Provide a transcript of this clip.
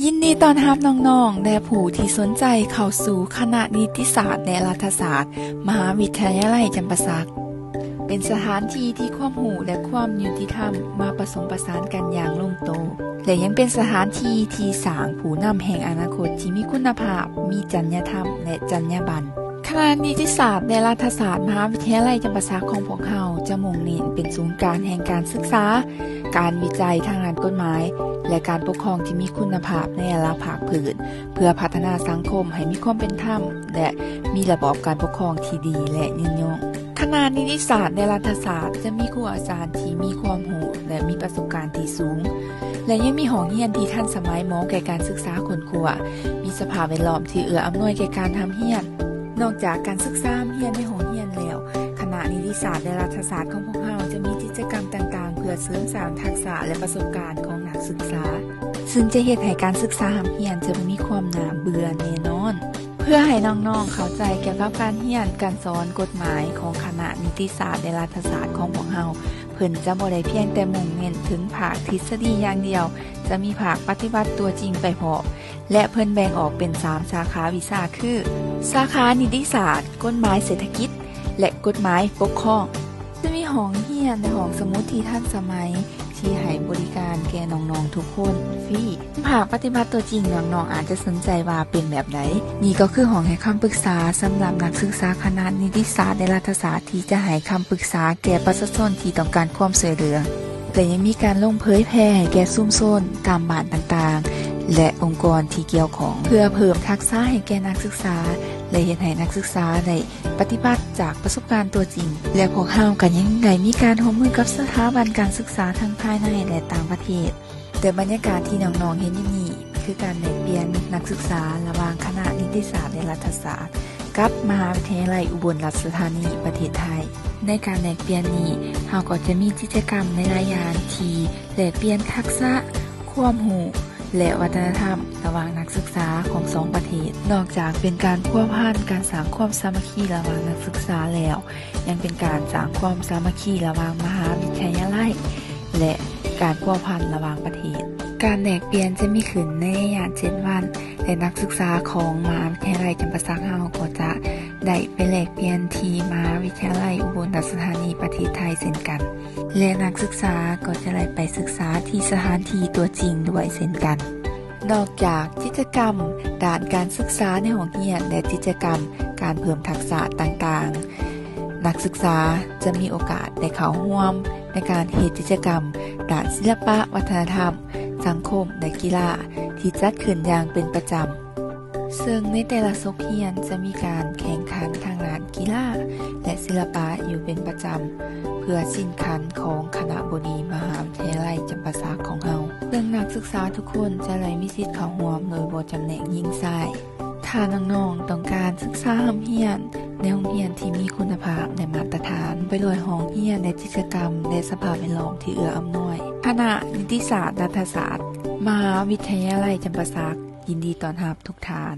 ຍິນດີຕ້ອນຮັບນ້ອງໆ ແລະ ຜູ້ທີ່ສົນໃຈເຂົ້າສູ່ຄະນະນິຕິສາດ ແລະ ລັດຖະສາດ ມະຫາວິທະຍາໄລຈຳປາສັກ. ເປັນສະຖານທີ່ທີ່ຄວາມຮູ້ ແລະ ຄວາມຍຸຕິທຳມາປະສົມປະສານກັນຢ່າງລົງໂຕ ແລະ ຍັງເປັນສະຖານທີ່ທີ່ສ້າງຜູ້ນຳແຫ່ງອະນາຄົດທີ່ມີຄຸນນະພາບ, ມີຈັນຍະທຳ ແລະ ຈັນຍາບັນ. ຄະນະນິຕິສາດ ແລະ ລັດຖະສາດ ມະຫາວິທະຍາໄລຈຳປາສັກຂອງພວກເຮົາຈະມຸ່ງເນັ້ນເປັນສູນກາງແຫ່ງການສຶກສາ, ການວິໄຈທາງດ້ານກົດໝາຍ ແລະ ການປົກຄອງທີ່ມີຄຸນນະພາບໃນລະດັບພາກພື້ນ ເພື່ອພັດທະນາສັງຄົມໃຫ້ມີຄວາມເປັນທຳ ແລະ ມີລະບອບການປົກຄອງທີ່ດີ ແລະ ຍືນຍົງ. ຄະນະນິຕິສາດ ແລະ ລັດຖະສາດ ຈະມີຄູອາຈານທີ່ມີຄວາມຮູ້ ແລະ ມີປະສົບການທີ່ສູງ ແລະ ຍັງມີຫ້ອງຮຽນທີ່ທັນສະໄໝເໝາະແກ່ການສຶກສາຄົ້ນຄວ້າ, ມີສະພາບແວດລ້ອມທີ່ເອື້ອອຳນວຍແກ່ການຮ່ຳຮຽນ. ນອກຈາກການສຶກສາຮ່ຳຮຽນໃນຫ້ອງຮຽນແລ້ວ, ຄະນະນິຕິສາດ ແລະ ລັດຖະສາດຂອງພວກເຮົາຈະມີກິດຈະກຳຕ່າງໆ ເພື່ອເສີມສ້າງທັກສະ ແລະ ປະສົບການຂອງນັກສຶກສາ, ຊຶ່ງຈະເຮັດໃຫ້ການສຶກສາຮ່ຳຮຽນຈະບໍ່ມີຄວາມໜ້າເບື່ອແນ່ນອນ. ເພື່ອໃຫ້ນ້ອງໆເຂົ້າໃຈກ່ຽວກັບການຮຽນການສອນກົດໝາຍຂອງຄະນະນິຕິສາດ ແລະ ລັດຖະສາດຂອງພວກເຮົາ, ເພິ່ນຈະບໍ່ໄດ້ພຽງແຕ່ມຸ່ງເນັ້ນເຖິງພາກທິດສະດີຢ່າງດຽວ, ຈະມີພາກປະຕິບັດຕົວຈິງໄປພ້ອມ ແລະ ເພິ່ນແບ່ງອອກເປັນສາມສາຂາວິຊາຄື ສາຂານິຕິສາດ, ກົດໝາຍເສດຖະກິດ ແລະ ກົດໝາຍປົກຄອງ. ຈະມີຫ້ອງຮຽນ ແລະ ຫ້ອງສະໝຸດທີ່ທັນສະໄໝ ທີ່ໃຫ້ບໍລິການແກ່ນ້ອງໆທຸກຄົນຟຣີ. ພາກປະຕິບັດຕົວຈິງ ນ້ອງໆອາດຈະສົນໃຈວ່າເປັນແບບໃດ. ນີ້ກໍຄືຫ້ອງໃຫ້ຄຳປຶກສາສຳລັບນັກສຶກສາຄະນະນິຕິສາດ ແລະ ລັດຖະສາດ ທີ່ຈະໃຫ້ຄຳປຶກສາແກ່ປະຊາຊົນທີ່ຕ້ອງການຄວາມຊ່ວຍເຫຼືອ ແລະ ຍັງມີການລົງເຜີຍແຜ່ໃຫ້ແກ່ຊຸມຊົນຕາມບ້ານຕ່າງໆ ແລະ ອົງກອນທີ່ກ່ຽວຂ້ອງ ເພື່ອເພີ່ມທັກສະໃຫ້ແກ່ນັກສຶກສາ ແລະ ເຮັດໃຫ້ນັກສຶກສາໄດ້ປະຕິບັດຈາກປະສົບການຕົວຈິງ ແລະ ພວກເຮົາກໍຍັງໄດ້ມີການຮ່ວມມືກັບສະຖາບັນການສຶກສາທັງພາຍໃນ ແລະ ຕ່າງປະເທດ. ແຕ່ບັນຍາກາດທີ່ນ້ອງໆເຫັນຢູ່ນີ້ ຄືການແລກປ່ຽນນັກສຶກສາລະຫວ່າງຄະນະນິຕິສາດ ແລະ ລັດຖະສາດ ກັບມະຫາວິທະຍາໄລອຸບົນລາຊະທານີ ປະເທດໄທ. ໃນການແລກປ່ຽນນີ້ ເຮົາກໍຈະມີກິດຈະກຳຫຼາຍໆຢ່າງທີ່ແລກປ່ຽນທັກສະ, ຄວາມຮູ້ ແລະ ວັດທະນະທຳລະຫວ່າງນັກສຶກສາຂອງສອງປະເທດ. ນອກຈາກເປັນການພົວພັນການສ້າງຄວາມສາມັກຄີລະຫວ່າງນັກສຶກສາແລ້ວ, ຍັງເປັນການສ້າງຄວາມສາມັກຄີລະຫວ່າງມະຫາວິທະຍາໄລ ແລະ ການພົວພັນລະຫວ່າງປະເທດ. ການແລກປ່ຽນຈະມີຂຶ້ນໃນໄລຍະເຈັດວັນ ແລະ ນັກສຶກສາຂອງມະຫາວິທະຍາໄລຈຳປາສັກເຮົາກໍຈະໄດ້ໄປແລກປ່ຽນທີ່ມະຫາວິທະຍາໄລອຸບົນລາຊະທານີ ປະເທດໄທເຊັ່ນກັນ ແລະ ນັກສຶກສາກໍຈະໄດ້ໄປສຶກສາທີ່ສະຖານທີ່ຕົວຈິງດ້ວຍເຊັ່ນກັນ. ນອກຈາກກິດຈະກຳດ້ານການສຶກສາໃນຫ້ອງຮຽນ ແລະ ກິດຈະກຳການເພີ່ມທັກສະຕ່າງໆ, ນັກສຶກສາຈະມີໂອກາດໄດ້ເຂົ້າຮ່ວມໃນການເຮັດກິດຈະກຳດ້ານສິລະປະ, ວັດທະນະທຳ, ສັງຄົມ ແລະ ກິລາ ທີ່ຈັດຂຶ້ນຢ່າງເປັນປະຈຳ, ເຊິ່ງໃນແຕ່ລະສົກຮຽນຈະມີການແຂ່ງຂັນທາງດ້ານກິລາ ແລະ ສິລະປະຢູ່ເປັນປະຈຳ ເພື່ອຊິ້ນຂັ້ນຂອງຄະນະບໍດີມະຫາວິທະຍາໄລຈຳປາສັກຂອງເຮົາ, ເຊິ່ງນັກສຶກສາທຸກຄົນຈະໄດ້ມີສິດເຂົ້າຮ່ວມໂດຍບໍ່ຈຳແນກຍິງຊາຍ. ຖ້ານ້ອງໆຕ້ອງການສຶກສາຮ່ຳຮຽນໃນໂຮງຮຽນທີ່ມີຄຸນນະພາບ ແລະ ມາດຕະຖານ ໄປດ້ວຍຫ້ອງຮຽນ ແລະ ກິດຈະກຳ ແລະ ສະພາບແວດລ້ອມທີ່ເອື້ອອຳນວຍ, ຄະນະນິຕິສາດ ລັດຖະສາດ ມະຫາວິທະຍາໄລຈຳປາສັກ ຍິນດີຕ້ອນຮັບທຸກທ່ານ.